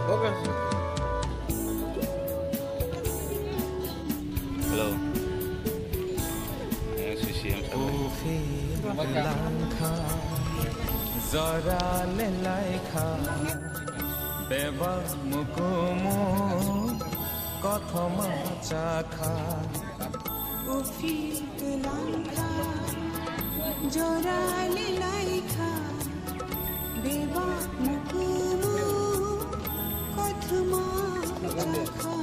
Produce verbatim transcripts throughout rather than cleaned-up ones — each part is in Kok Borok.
Hello. Ang si C M sa. Jora le laikha, beba mukumu, kothoma chakha. Uphil twlangkha, jora le laikha, beba mukumu, kothoma chakha.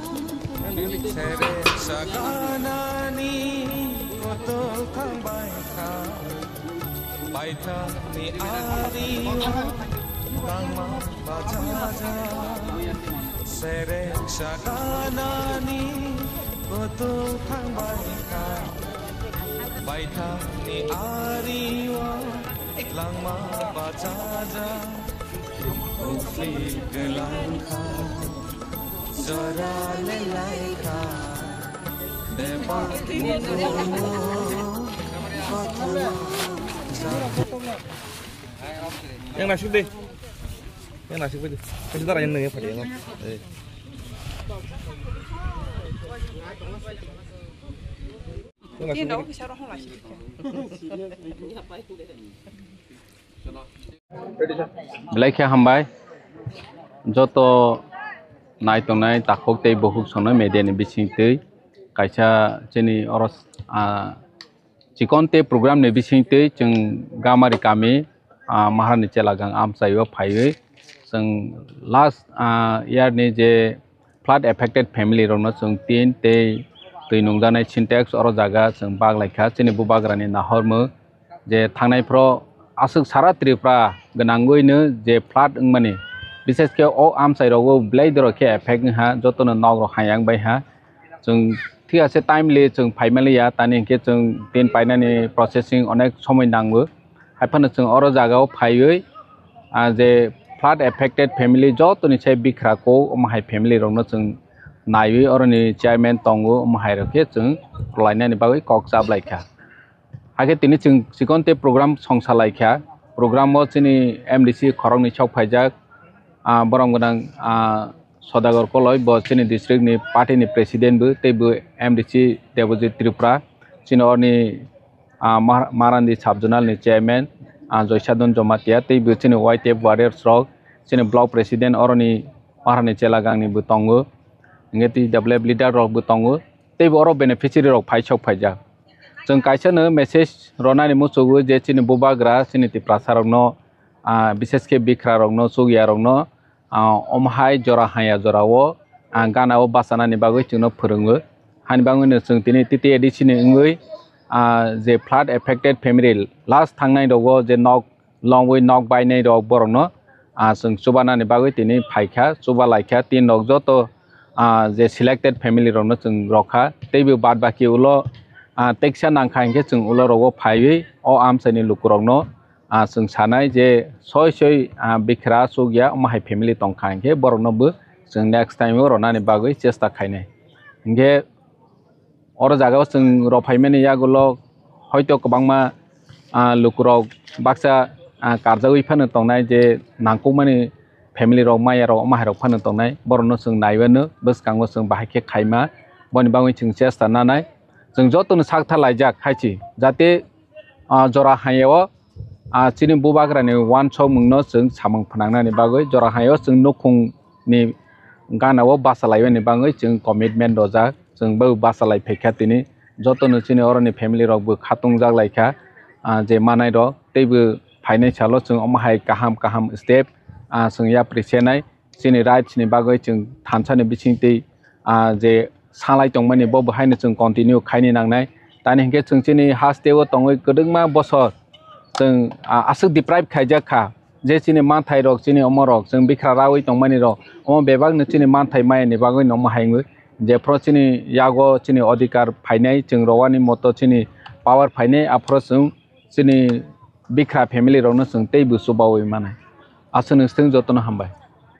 Sere saganani koto thangbaikha. Baithangni ario tangma bajaja, sereng saganani kutung thangbaikha. Baithangni ario langma bajaja, uphil twlangkha. Jora le laikha, beba mukumu, kothoma. Yang nasib deh. Yang nasib deh. Kasih darah yang nengah pada yang. Eh. Belai khe hambai. Joto nai tongnai takhuk tei bukhuk sono media ni bising twi kaisa chini oro, ah, chikon tei program ni bising twi chwng Gamari kami, ah, Maharani Chelagang amchaio phaiwi chwng last, ah, year ni je flood affected family rokno chwng tin tei twi nungjaknai Sintex oro jaga chwng bak laikha. Chini bubagrani nahormung je thangnai phro aswk sara Tripura gwnangwino je flood wngmani, bishesh khe o amchai rogo belai dorok khe effect wngha, jotono nok rok hayang bai ha. Chwng thik ase timely chwng phaimaliya, tani hinkhe chwng tin painani processing onek somoi nango. Haiphano chwng oro jagao phaiwi, ah, je flood affected family jotoni sai bikra kok, omo hai family rokno chwng naiwi oroni chairman tongo, omo hai rok khe chwng rwlainani bagwi kok chaplaikha. Hakhe tini chwng chikon tei program songsa laikha. Program o chini M D C khoroknwi sok phaijak, ah, borom gwnang, ah, Sodagar Koloi, bo chini district ni party ni president bo, tei bo M D C Debojit Tripura, chini oroni ah, Mar-, Marandi Sub-Zonal ni Chairman, ah, Joysadon Jamatia, tei bo chini Y T F warriors rok, chini block president oroni Maharani Chelagang ni bo tongo, hingke tei W F leader rok bo tongo, tei bo oro beneficiary rok phai sok phaijak. Chwng kaisa no message ronani muchugo je chini bubagra, chini Tiprasa rokno, ah, bishesh khe bikra rokno, chukya rokno, ah, omo hai jora haya jorao, ah, gana o bachanani bagwi chwngno phwrwngo. Hani bagwino chwng tini T T A D C ni wngwi, ah, je flood affected family last thangnai rogo je nok longwi nok bainai rok borokno, ah, chwng chubanani bagwi tini phaikha, chuba laikha tin rok joto, ah, je selected family rokno chwng rokha. Teibo bad baki ulo, ah, teksa nangkha hinkhe chwng ulo rogo phaiwi o amchaini lukurokno ah, chwng sanai je soi soi, ah, bikra chukya omo hai family tongkha hinkhe borokno bo chwng next time o ronani bagwi chesta khainai. Hinkhe oro jagao chwng rw phaimani yagulo hoito kwbangma, ah, lukurok baksa, ah, karjagwi phano tongnai je nangkukmani family rok maya rok omo hai rok phano tongnai borokno chwng naiwano bwskango chwng bahai khe khaima boni bagwi chwng chesta nanai chwng jotono sak tha laijak hai se jate ah, jora hayao, ah, chini bubagrani uansukmungno chwng samung phnangnani bagwi jora hayao chwng nukhungni ganao bachalaimani bagwi chwng commitment rojak. Chwng bo bachalai phaikha tini jotono chini oroni family rokbo khatungjak laikha, ah, je manairok teibo phainai salo chwng omo hai kaham kaham step, ah, chwng yapri senai. Chini rights ni bagwi chwng thansa ni bisingtwi, ah, je salai tongmani bo bo haino chwng continue khaini nangnai. Tani hinkhe chwng chini haste o tongwi kwdwkma bosor chwng, ah, aswk deprive khaijak kha je chini manthai rok chini omo rok chwng bikra rawi tongmani rok omo bebak no chini manthai maya ni bagwi no omo hai wngwi jephuru chini yago chini odhikar phainai chwng rowani moto chini power phainai aphuru chwng chini bikra family rokno chwng teibo chubawi manai. Aswk nwswng jotono hambai.